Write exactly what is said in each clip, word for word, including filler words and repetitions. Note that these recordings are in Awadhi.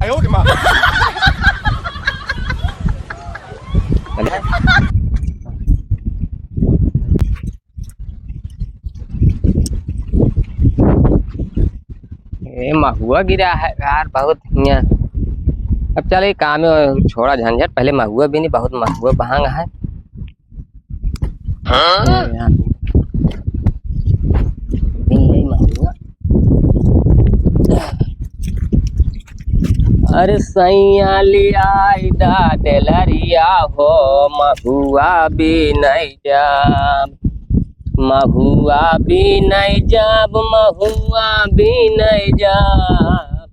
ए, महुआ गिरा है यार, बहुत हियाँ। अब चल, ये काम है, छोड़ा झंझट, पहले महुआ बीनी, बहुत महुआ भांग है। हाँ? ए, यहाँ पे। बीन ले महुआ। अरे सैया लियाई दा डेलरिया हो, महुआ बीनै जाब। महुआ बीनै जाब, महुआ बीनै जाब।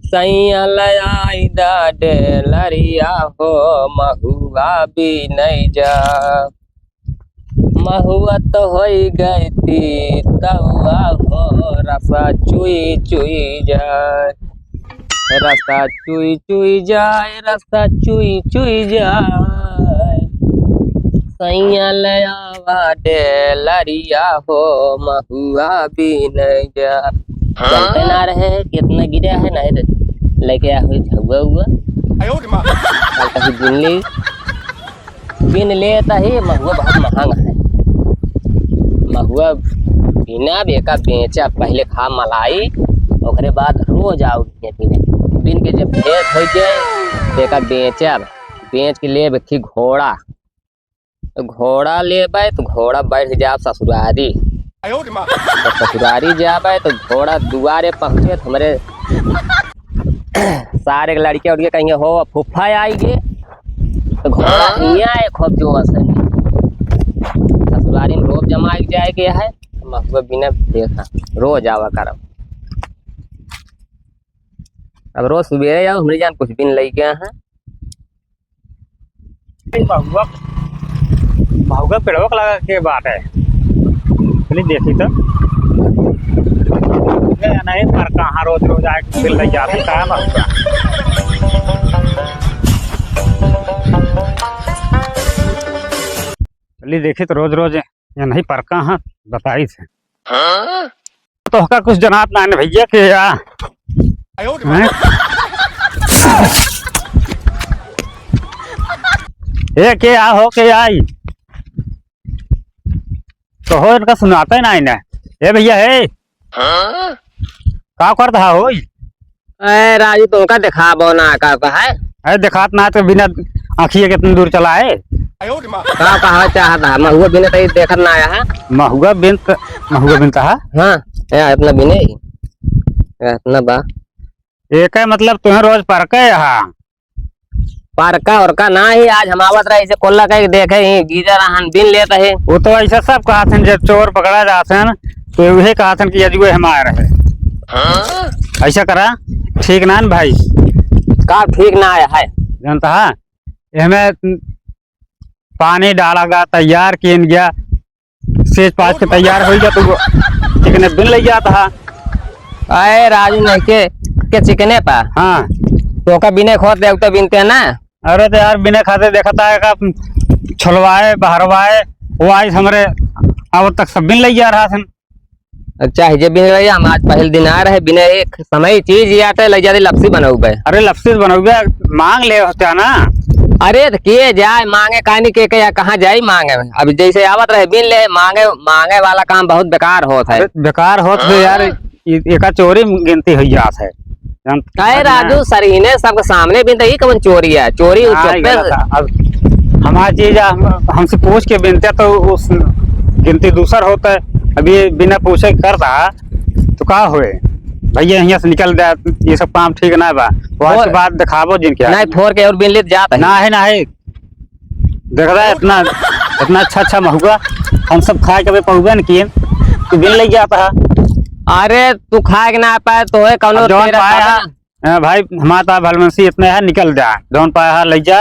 सैया लियाई दा डेलरिया हो, महुआ बीनै जाब। महुआ तो होई गई तीतौआ हो, रसा चुई चुई जाए, रसा चुई चुई जाए, रसा चुई चुई जाए। सैया ले आवा डेलरिया हो, महुआ बीनै जा। जानते ना रहे कितना गिरा है, नहीं तो लेके आ हुई झुआ हुआ। आयो रे माँ। कल कहीं बुन ली। बीन लेत ही, महुआ बहुत महंग है। महुआ बीनब, एका बेचब, पहिले खा मलाई, ओकरे बाद रोज आउब बीने। बीन के जब खेत होइ जाए, तो एका बेचब, बेच के लेब एक ठे घोड़ा। तो घोड़ा लेबै, तो घोड़ा बैठ जाब ससुरारी। जब ससुरारी जाबै, तो घोड़ा दुआरे पहुँचे, तो हमरे सारे के लड़के उड़के कहिए, "हो, फूफा आई गे।" तो घोड़ा हियाँ आए, खूब जोर से। ससुरारी में रोब जमाए के जाए के है, महुआ बीने देखा, रोज आवा करब। अब रोज सुबेरे आउ, हमरे जान कुछ बीन लइ गया है। महुआ, महुआ पेड़वा के लगा के बात है। चली देखी तो। ए, नहीं, पर कहाँ रोज रोज आए के बीन लइ जाते, का महुआ? चली देखी तो रोज रोज ये नहीं पर कहाँ बताई से। तोहका कुछ जनात ना है भैया के या? हैं? ए, के या हो, के आई? तो हो, इनका सुनाते ना इन्हें। ए भैया, हे। का करत हा हो? ए राजू, तोहका देखाबो ना का, का है? अरे देखात ना तो बिना आँखिए के इतनी दूर चला है। का कहा चाहत है? महुआ बिने तई देखत ना आया है। महुआ बिन त-, महुआ बिन त हा? हाँ, ए, इतना बिने ही। ए, इतना बा। एके मतलब तुम्हें रोज परके हा? परका ओरका ना ही, आज हम आवत रहे, इसे कोल्ला कह के देखे ही, गीजा रहन बिन लेत है। वो तो ऐसा सब कहत हैं, जब चोर पकड़ा जात हैं, तो वही कहत हैं कि अजुए हमार है। ऐसा करा, ठीक ना न भाई? का ठीक ना आया है? जानता है, एमे पानी डाला गा, तैयार किन गया, सेज पाज के तैयार होइ गया, तो चिकने बिन लइ जात हा। अरे राजू, नहीं के, के चिकने पा? हाँ। तोहका बिने खोत दे, तो बिनते ना। अरे तो यार, बिने खाते देखत हा का, छुलवाए, बहरवाए, वो आज हमरे आवत तक सब बिन लइ जा रहा सन। अच्छा, जे बिन रही, हम आज पहले दिन आ रहे, बिने एक समय चीज या तो लइ जाते लपसी बनउबे। अरे लपसी बनउबे, मांग ले होता ना। अरे तो के जाए मांगे, कानी के, के या कहाँ जाई मांगे? अब जैसे आवत रहे बिन ले, मांगे, मांगे वाला काम बहुत बेकार होत है। अरे बेकार होत है यार, हाँ। ए-, एका चोरी गिनती होइ जात है। जान-, काहे जान ना। राजू, सरीने सबके सामने बिनते ही कवन चोरी है? चोरी उ हाँ, चुप्पे गलत से। है। अब हमार चीज है, हम, हमसे पूछ के बिनते तो उस गिनती दूसर होता है। अब ये बिना पूछे करता तो का होए? भैया यहाँ से निकल जाए, ये सब काम ठीक ना बा। वो आज के बाद दिखाबो जिनके नहीं, आगे। फोर के और बिन लेत जात है। ना है, ना है। देख रहा है इतना, इतना अच्छा अच्छा महुआ हम सब खाए कभी पहुँचबे न किए, तू बिन लइ जात हा। अरे तू खाए के ना पाए तो है कौनो अब जौन तेरा पाया, साधन। हाँ भाई, हमारा तो भलमनसी इतने है, निकल जा, जौन पाया है लइ जा,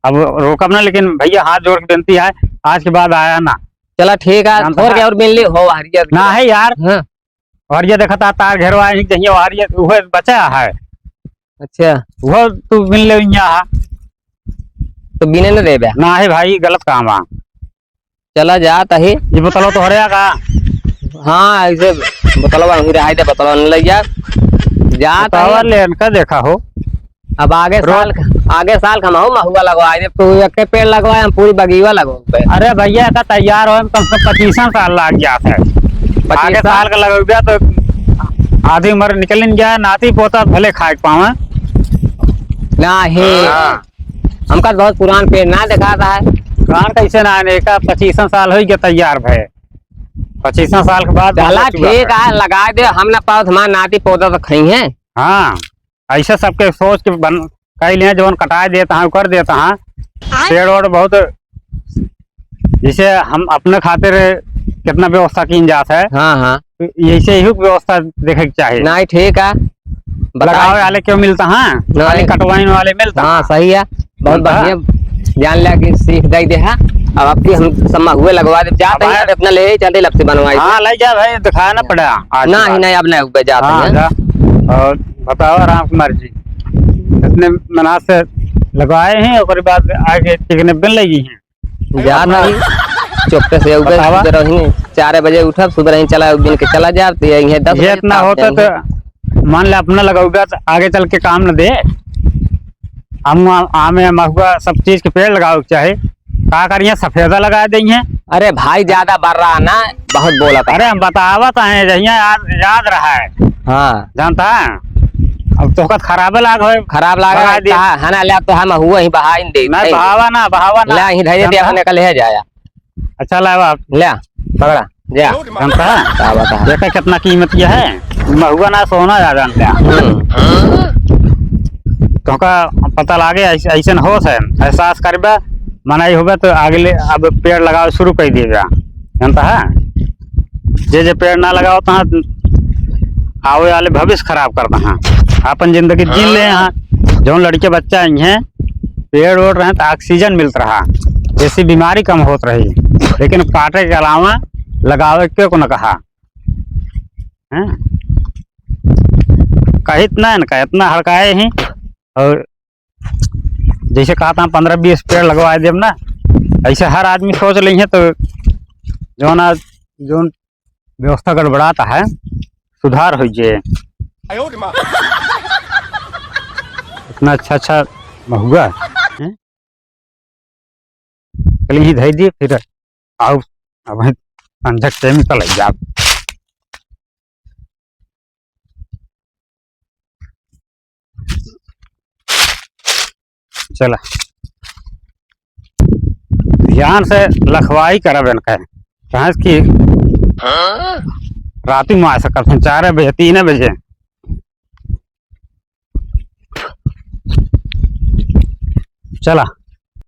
अब रोकब ना, लेकिन भैया हाथ जोड़ के विनती है, आज के बाद आया ना। चला ठीक है, जानता थोर है। के और बिन ली हो हरियर। ना है यार, हाँ। और ये देखा था तार घेरवा है, जहिया और ये उहे बचा है। अच्छा। वो तू बिन ले यहाँ। तो बिने न देबे। ना है भाई, गलत काम आ। चला जात ही। ये बोतलवा तोहरे आ का? हाँ, ऐसे बोतलवा वहीं रहाई दे, बोतलवा न ले जा। जात बतावा ही। ले इनका देखा हो। अब आगे रोज साल, आगे साल का हमहू महुआ लगवाए देब, तू एक पेड़ लगवाए, हम पूरी बगीवा लगवाए। अरे भैया, एका तैयार होए में कम से कम पच्चीसन साल लाग जात है। पच्चीस आगे साल? साल का लगौबे तो आधी उम्र निकल जाए, नाती पोता भले खाए के पावे। नाही। हाँ। हमका बहुत पुरान पेड़ ना देखाता है। पुरान कैसे ना आने का, पच्चीसन साल होइ गया तैयार भए। पच्चीसन साल के बाद चला, ठीक है, लगा दे, हम ना पावत, हमार नाती पोता तो खइहैं। हाँ, ऐसे सबके सोच के बन, कई लिए जौन कटाए देता है, कर देता है। पेड़ ओड़ बहुत, जैसे हम अपने खातिर कितना व्यवस्था कीन जात है। हाँ, हाँ। यैसे ही व्यवस्था देखे के चाही। नहीं, ठीक है। लगावे वाले क्यों मिलता है? नहीं। खाली कटवाइन वाले मिलता है। हाँ, सही है। बहुत बढ़िया। जान लिया कि सीख दे दे है। अब आपकी हम सब महुए लगवा दे। जाते हैं, इतना ले चलते लपसी बनवाई। हाँ, ले जा भाई, दिखाना पड़ा आज के बाद। नहीं, अब नहीं उबे जाते हैं। जा। और बताओ राम कुमार जी, इतने मेहनत से लगवाए हैं, ओकरे बाद आगे चिकने बिन लगी हैं। जात नहीं, चुप्पे से उबे बतावा। सुबह रही, चार बजे उठब, सुबह रही चला, बिन के चला जाब, तो ये दस बजे इतना होता तो मान ले अपना लगौबे तो आगे चल के काम न दे। हम आ-, आमे, महुआ, सब चीज के पेड़ लगावे के चाही। का करिए, सफेदा लगा देइहैं। अरे भाई, ज्यादा बढ़ रहा ना, बहुत बोलत है। अरे हम बतावत हैं, जहिया याद, याद रहा है। हाँ। जानता है? अब तोहका खराबे लाग होए। खराब लाग रहा है, है ना, ले तो हम हुआ ही बहाइन दे। नहीं, बहावा ना, बहावा ना। ले ही धैर्य दे, जानता है? अपने का ले जाया। अच्छा, लावा। ले, पकड़ा, जा। जानता है? का बात है? देखा कितना कीमत यह है? महुआ ना सोना जा जानते हैं। हम्म। तोहका पता लागे, ऐस-, ऐसन होत है, एहसास करबे, मनई होबे तो अगले अब पेड़ लगावे शुरू कर दिए जा। जानता है? जे जे पेड़ ना लगावत हैं, आवे वाले भविष्य खराब करता है। अपन जिंदगी जीन ले हैं। जौन लड़के बच्चा आई हैं, पेड़ ओड़ रहे तो oxygen मिलत रहा, जैसी बीमारी कम होत रही, लेकिन काटे के अलावा लगावे के को न कहा। हैं? कहित ना इनका, इतना हड़काए ही। और जैसे कहा था, पन्द्रह बीस पेड़ लगवा देब ना, ऐसे हर आदमी सोच लेइहैं, तो जौन आज, जौन व्यवस्था गड़बड़ात है, सुधार होइ जाए। इतना अच्छा अच्छा महुआ, हैं? चलिए, यहीं धर दिए, फिर आओ, अब हम संझक से निकल जाब। चला, ध्यान से लखवाई करब इनका, कहाँ कि राती में आ सकत हैं, चार बजे, तीन बजे। चला,